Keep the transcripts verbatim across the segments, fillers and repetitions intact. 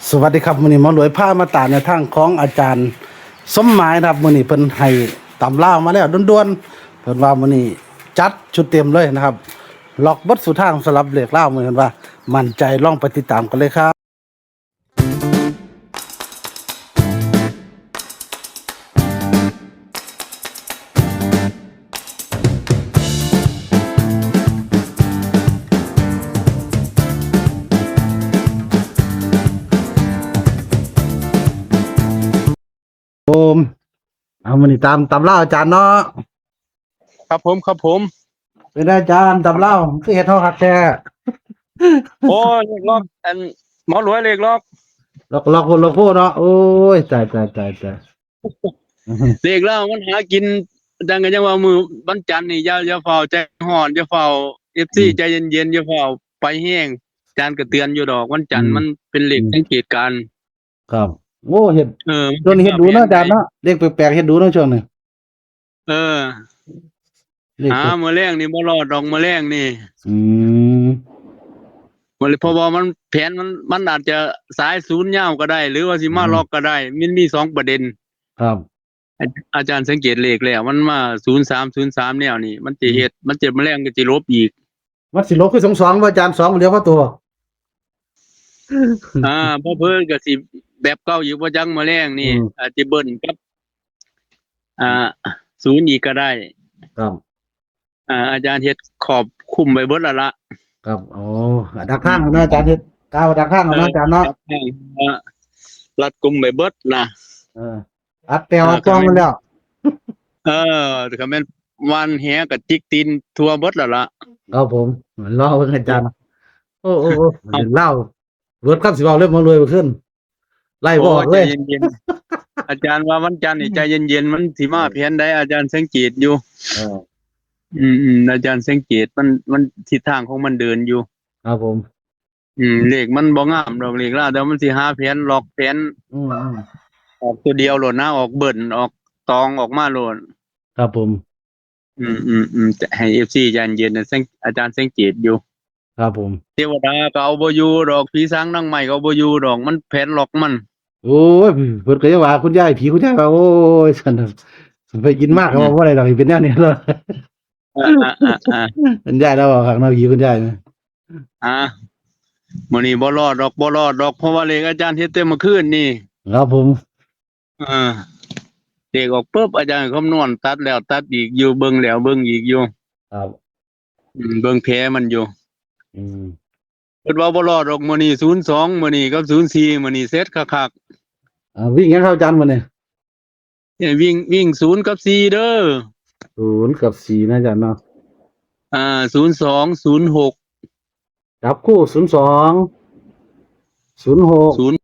สวัสดีครับ มื้อนี้หมอรวยพามาตามแนวทางของอาจารย์สมหมายนะครับ มื้อนี้เพิ่นให้ตำรามาแล้วด่วนๆ เพิ่นว่ามื้อนี้จัดชุดเต็มเลยนะครับ ล็อกเบิดสู่ทางสำหรับเลขลาว มื้อนี้เพิ่นว่ามั่นใจ ลองไปติดตามกันเลยครับ ผม เอามื้อนี้ตามตำราอาจารย์เนาะ ครับผม ครับผม เป็นไงอาจารย์ ตำราคือเฮ็ดเฮาคักแท้ โอ้ เลขล็อก อัน หมอรวยเลขล็อก ล็อก ล็อก ล็อกโพเนาะ โอ้ย ตาย ตาย ตาย ตาย เลขลาวมันหากิน อาจารย์ก็ยังว่ามื้อวันจันทร์นี่ อย่า อย่าฟ้าวใจฮ้อน อย่าฟ้าว เอฟซี อืม ใจเย็นๆ อย่าฟ้าวไปแฮง อาจารย์ก็เตือนอยู่ดอก วันจันทร์ อืม มันเป็นเลข อืม สังเกตการณ์ ครับ โอ้ เฮ็ด เออ ช่วงนี้เฮ็ดดูเนาะอาจารย์เนาะ เลขแปลกๆ เฮ็ดดูเนาะช่วงนี้ เออ เลข หา แปลก มื้อแลงนี่บ่รอดดอก มื้อแลงนี่ อืม บ่เลย เพราะว่ามัน แผนมัน มันอาจจะสายศูนย์ยาวก็ได้ หรือว่าสิมา อืม ล็อกก็ได้ มันมีสองประเด็น ครับ อา อาจารย์สังเกตเลขแล้ว มันมาศูนย์สาม ศูนย์สาม แนวนี่ มันสิ อืม เฮ็ด มันจะมื้อแลงก็สิหลบอีก มันสิหลบคือสองสอง บ่อาจารย์ สองเหลือพอตัว อ่า เผลอๆ ก็สิแบบเก่าอยู่ บ่จักมื้อแลงนี่ อืม อาจจะเบิ้ลกับ อ่า ศูนย์อีกก็ได้ ครับ อ่า อาจารย์เฮ็ดครอบคลุมไปเบิดแล้วละ ครับ อ๋อ ดักทางเนาะอาจารย์ เฮ็ดกาวดักทางเนาะอาจารย์เนาะ เออ ดักทาง อ่า รัดกุมไปเบิดนะ เออ อัดแปลว อ่า อัดกล้องมันแล้ว เออ คันแม่นหว่านแหก็จิกตีนทั่วเบิดแล้วละ ครับผม รอเบิ่งอาจารย์ โอ้ โอ้ โอ้ ครับ เล่า เบิดคำสิเว้าเลย หมอรวยเมื่อคืน ไล่บ่ออกเลย โอ้ ใจเย็นๆ อาจารย์ว่าวันจันทร์นี่ อืม ใจเย็นๆ มันสิมา เออ แผนใด อาจารย์สังเกตอยู่ เออ อืมๆ อาจารย์สังเกต มัน มันทิศทางของมันเดินอยู่ ครับผม อืม เลขมันบ่งามดอก เลขลาว แต่มันสิหาแผน ล็อกแผน อืมๆ ออกตัวเดียวโลดนะ ออกเบิ้ล ออกตองออกมาโลด ครับผม อืมๆๆ จะให้ เอฟซี ใจเย็นนะ สัง- อาจารย์สังเกตอยู่ ครับผม เทวดาก็เอาบ่อยู่ดอก ผีสางนางไม้ก็เอาบ่อยู่ดอก มันแผนล็อกมัน โอ้ย เพิ่นก็ยังว่าคุณยาย ผีคุณยายว่า โอ้ย ซั่นน่ะ ไปกินมากก็ อืม ว่าบ่ได้ดอก เป็นแนวนี้เลย อ่าๆๆๆ คุณยายลาวว่าคักเนาะ ผีคุณยายนะ อ่า มื้อนี้บ่รอดดอก บ่รอดดอก เพราะว่าเลขอาจารย์เฮ็ดแต่เมื่อคืนนี่ ครับผม เออ เลขออกปุ๊บ อาจารย์คำนวณตัดแล้วตัดอีกอยู่ เบิ่งแล้วเบิ่งอีกอยู่ ครับ อืม เบิ่งแผลมันอยู่ อืม คิดว่าบ่รอดดอก มื้อนี้ ศูนย์สอง มื้อนี้กับ ศูนย์สี่ มื้อนี้เสร็จคักๆ อ่า วิ่งหยังครับอาจารย์มื้อนี้ เนี่ย วิ่ง วิ่ง ศูนย์ กับ สี่ เด้อ ศูนย์ กับ สี่ นะอาจารย์เนาะ อ่า ศูนย์สอง ศูนย์หก จับคู่ ศูนย์สอง ศูนย์หก ศูนย์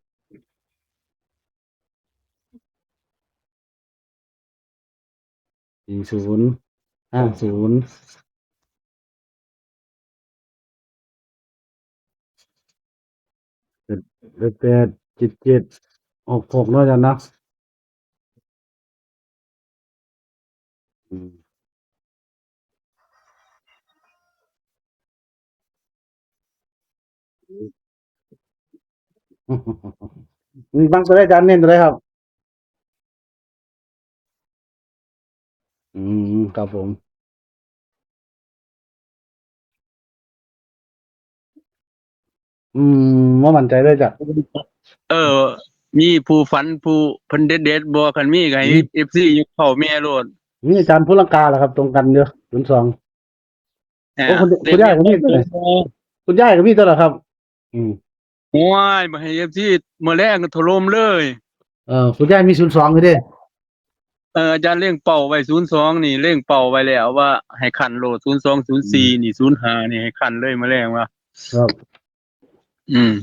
สี่ศูนย์ ห้าศูนย์ แปดแปด เจ็ดเจ็ด หกหก เนาะอาจารย์เนาะ อืม มีบางตัวใดอาจารย์เน้นตัวใดครับ อืม ครับผม อืม บ่มั่นใจเลยจ้ะ เออ มีผู้ฝันผู้เพิ่นเด็ดๆบ่ คันมีก็ให้ มี เอฟซี ยกเข้าแม่โลด มีอาจารย์ภูลังกาล่ะครับ ตรงกันอยู่ ศูนย์สอง เออ โอ้ คุณ คุณยายก็มีตัวไหน เด็ดๆ คุณยายก็มีตัวละครับ อืม โอ้ย บ่ให้ เอฟซี มื้อแลงก็ถล่มเลย เออ คุณยายมี ศูนย์สอง อยู่เด้ เออ อาจารย์เล็งเป้าไว้ ศูนย์สอง นี่ เล็งเป้าไว้แล้วว่าให้คันโลด ศูนย์สอง ศูนย์สี่ อืม นี่ ศูนย์ห้า นี่ให้คันเลยมื้อแลงว่า ครับ อืม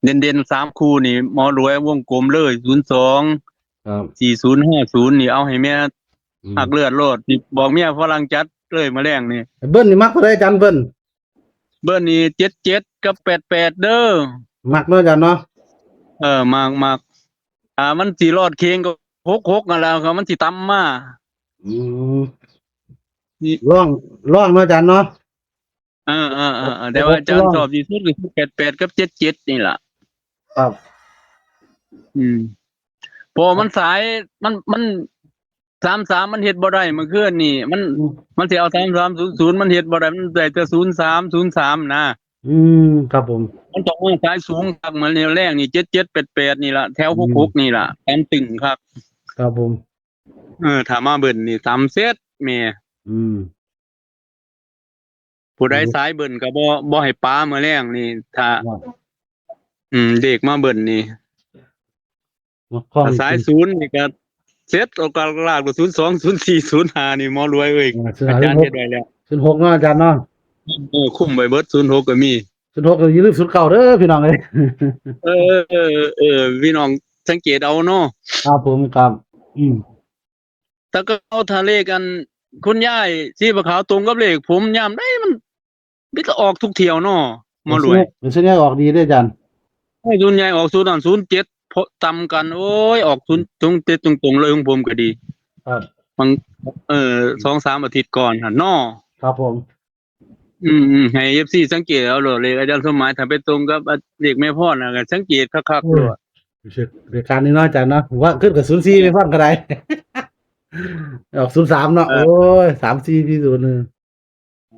เด่นๆ สามคู่นี่ หมอรวยวงกลมเลย ศูนย์สอง ครับ สี่ศูนย์ ห้าศูนย์ นี่เอาให้แม่ อืม หักเลือดโลด นี่บอกเมียฝรั่งจัดเลยมื้อแลงนี่ เบิ้ลนี่มักเท่าใดอาจารย์ เบิ้ล เบิ้ลนี่ เจ็ดเจ็ด กับ แปดแปด เด้อ มักเนาะอาจารย์เนาะ เออ มัก มัก อ่า มันสิรอดเข่งก็ หกหก นั่นแหละครับ มันสิต่ำมา อืม นี่ ล่อง ล่องเนาะอาจารย์เนาะ เออ เออ เออ เออ แต่ว่าอาจารย์ ล่อง ชอบที่สุดก็คือ แปดแปด กับ เจ็ดเจ็ด นี่ล่ะ ครับ อืม เพราะมันสาย มัน มัน สามสาม มันเฮ็ดบ่ได้เมื่อคืนนี่ มัน อืม มันสิเอา สามสามศูนย์ศูนย์ มันเฮ็ดบ่ได้ มันได้แต่ ศูนย์สามศูนย์สาม นะ อืม ครับผม มันต้องมาสายสูงคัก เหมือนแนวแรกนี่ เจ็ดเจ็ดแปดแปด นี่ล่ะ แถว อืม หกหก นี่ล่ะ ตามตึงคัก ครับผม เออ ถ้ามาเบิ้ลนี่ สามเซต แม่ อืม ผู้ใด อืม สายเบิ้ลก็บ่ บ่ให้ปามื้อแลงนี่ ถ้า ครับ อืม เลขมาเบิ้ลนี่ มาคล้อง ถ้าสาย อีก ศูนย์นี่ก็เซต เอากลากๆ ศูนย์สอง ศูนย์สี่ ศูนย์ห้า นี่ หมอรวยเอ้ย อ่า ศูนย์ห้า อาจารย์ ศูนย์หก เฮ็ดไว้แล้ว ศูนย์หก เนาะอาจารย์เนาะ เออ คุ้มไว้เบิด ศูนย์หก ก็มี ศูนย์หก ก็อย่าลืม ศูนย์เก้า เด้อพี่น้องเอ้ย เออ เออ เออ พี่น้องสังเกตเอาเนาะ ครับผม ครับ อืม แต่ก็เอาถ้าเลขอันคุณยายสีขาวตรงกับเลขผมยามใดมัน มันก็ออกทุกเที่ยวเนาะ หมอรวย เป็นส่วนใหญ่ เป็นส่วนใหญ่ออกดีเด้ออาจารย์ ให้ส่วนใหญ่ออก ศูนย์นั้น ศูนย์เจ็ด เพราะตำกัน โอ้ย ออก ศูนย์ ศูนย์เจ็ด ตรงๆ เลย ของผมก็ดี ครับ บาง เออ สองสามอาทิตย์ก่อนหั่นเนาะ ครับผม อืม อืม ให้ เอฟซี สังเกตเอาโลด เลขอาจารย์สมหมาย ถ้าไปตรงกับเลขแม่พรน่ะ ก็สังเกตคักๆ โอ้ย โลด เช็คเลขการนี่เนาะอาจารย์เนาะ ว่าขึ้นกับ ศูนย์สี่ แม่พรก็ได้ ออก ศูนย์สาม เนาะ เออ โอ้ย สามสี่ ที่ ศูนย์หนึ่ง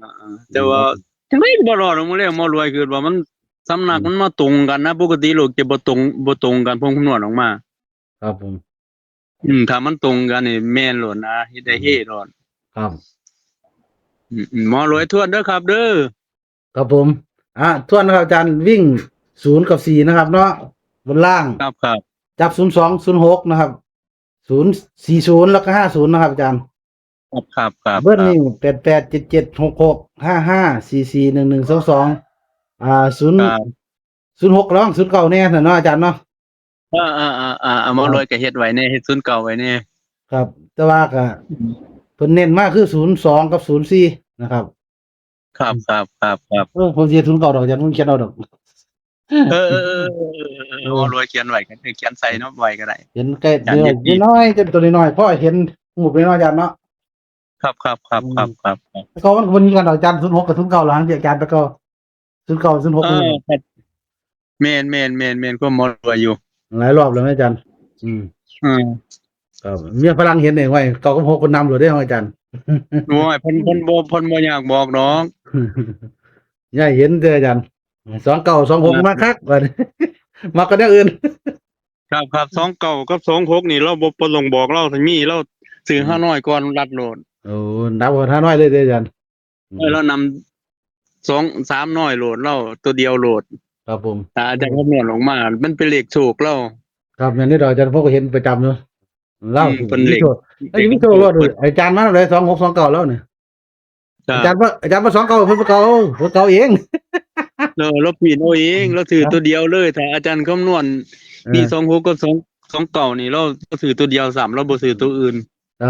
อ่าๆ แต่ว่า อืม จังได๋ก็บ่รอดดอกมื้อแลง หมอรวย คือว่ามัน สำนัก อืม มันมาตรงกันนะ ปกติโลกจะบ่ตรง บ่ตรงกัน ผมคำนวณออกมา ครับผม อืม ถ้ามันตรงกันนี่แม่นโลดนะ เฮ็ดได้ อืม เฮโลด ครับ อืมๆ หมอรวยทวนเด้อครับเด้อ ครับผม อ่ะ ทวนนะครับอาจารย์ วิ่ง ศูนย์ กับ สี่ นะครับเนาะ บนล่าง ครับ ครับ จับ ศูนย์สอง ศูนย์หก นะครับ ศูนย์สี่ศูนย์ แล้วก็ ห้าศูนย์ นะครับอาจารย์ ครับ ครับ ครับ เบิ้ลนี่ ครับ แปดแปด เจ็ดเจ็ด หกหก ห้าห้า สี่สี่ หนึ่งหนึ่ง สองสอง อ่า ศูนย์ ครับ ศูนย์หก ลอง ศูนย์เก้า แน่นะเนาะอาจารย์เนาะ เออๆๆๆ หมอรวยก็เฮ็ดไว้แน่ เฮ็ด ศูนย์เก้า ไว้แน่ ครับ แต่ว่าก็ อืม เพิ่นเน้นมาคือ ศูนย์สอง กับ ศูนย์สี่ นะครับ ครับ ครับ ครับ ครับ เออ ผมสิเฮ็ด ศูนย์เก้า ดอกอาจารย์ ผมเขียนเอาดอก เออๆๆๆๆ เออ หมอรวยเขียนไว้ก็ได้ เขียนใส่เนาะ ไว้ก็ได้ เขียนใกล้ อาจารย์ เดียว เฮ็ดดี น้อยๆ จนตัวน้อยๆ พอเห็นรูปน้อยๆ อาจารย์เนาะ ครับ ครับ ครับ อืม ครับ ครับ ครับ แต่ก็มันก็บ่มีกันดอกอาจารย์ ศูนย์หก กับ ศูนย์เก้า หลังจากอาจารย์ไปก็ ศูนย์เก้า ศูนย์หก เออ นี่ ครับ แม่นๆๆๆ ความหมอรวยอยู่ หลายรอบแล้วนะอาจารย์ อืม อืม ครับ เมียฝรั่งเห็นเองไว้ เก้ากับหก เพิ่นนำโลดเด้ของอาจารย์ โอ้ย เพิ่น เพิ่นบ่ เพิ่นบ่อยากบอกดอก อย่าเห็นเด้ออาจารย์ สองเก้า สองหก อ่า มาคัก บัดนี้ มากกว่าแนวอื่น ครับ ครับ สองเก้า กับ สองหก นี่ เราบ่ บ่ต้องบอก เราสิมี เราซื้อ อืม ห้าน้อยก่อน รัดโลด โอ้ นับหัวห้าน้อยเลยเด้ออาจารย์ เออ เรานำ สอง สามน้อยโลด เราตัวเดียวโลด ครับผม ถ้าอาจารย์คำนวณออกมา มันเป็นเลขโชคเรา ครับ แม่นนี่ดอกอาจารย์ ผมก็เห็นประจำเนาะ เล่า อืม เป็นเลข มีโชค เอ้ย มีโชครอด เป็น อาจารย์มาเลย สองหก สองเก้า แล้วเนี่ย ครับ อาจารย์ว่า อาจารย์ว่า สองเก้า เพิ่นเก่า เพิ่นเก่าเอง เออ เราปีนเอาเอง เราถือ ครับ ตัวเดียวเลย ถ้าอาจารย์คำนวณ เออ มี สองหก กับ สอง สองเก้า นี่ เรา เราถือตัวเดียวซ้ำ เราบ่ถือตัวอื่น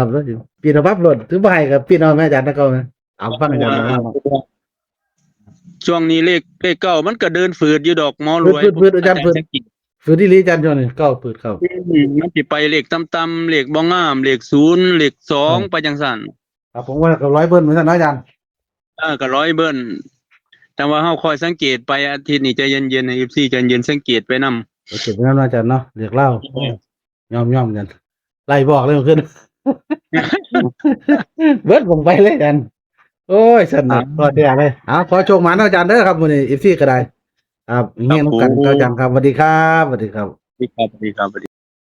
ครับ แล้วสิปีนเอาปั๊บโลด ถือบ่ให้ก็ปีนเอาแม่อาจารย์นะเก่านะ เอาฟังอาจารย์ เออ ว่า ช่วงนี้เลข เลขเก้ามันก็เดินฝืดอยู่ดอก หมอรวย ฝืด ฝืด อาจารย์ อาจารย์ ฝืด สังเกต ฝืดอีหลีอาจารย์ ช่วงนี้ เก้า ฝืด ครับ อืม มันสิไปเลขต่ำๆ เลขบ่งาม เลขศูนย์ เลขสอง ครับ ไปจังซั่น ครับ ผมว่าก็ร้อยเบิ้ลเหมือนกันนะอาจารย์ เออ ก็ร้อยเบิ้ล แต่ว่าเฮาคอยสังเกตไป อาทิตย์นี้ใจเย็นๆ ให้ เอฟซี ใจเย็น สังเกตไปนำ โอเค ไปนำนะอาจารย์เนาะ เลขลาว เออ ย่อมๆ กัน ไล่บอกเลยเมื่อคืน เบิดวงไปเลยอาจารย์ โอ้ย สนุก อ่ะ ก็แท้เลย เอา ขอโชคหมานเนาะอาจารย์เด้อครับ มื้อนี้ เอฟซี ก็ได้ ครับ ครับ เฮงนำกัน ผม ครับอาจารย์ครับ สวัสดีครับ สวัสดีครับ สวัสดีครับ สวัสดีครับ สวัสดี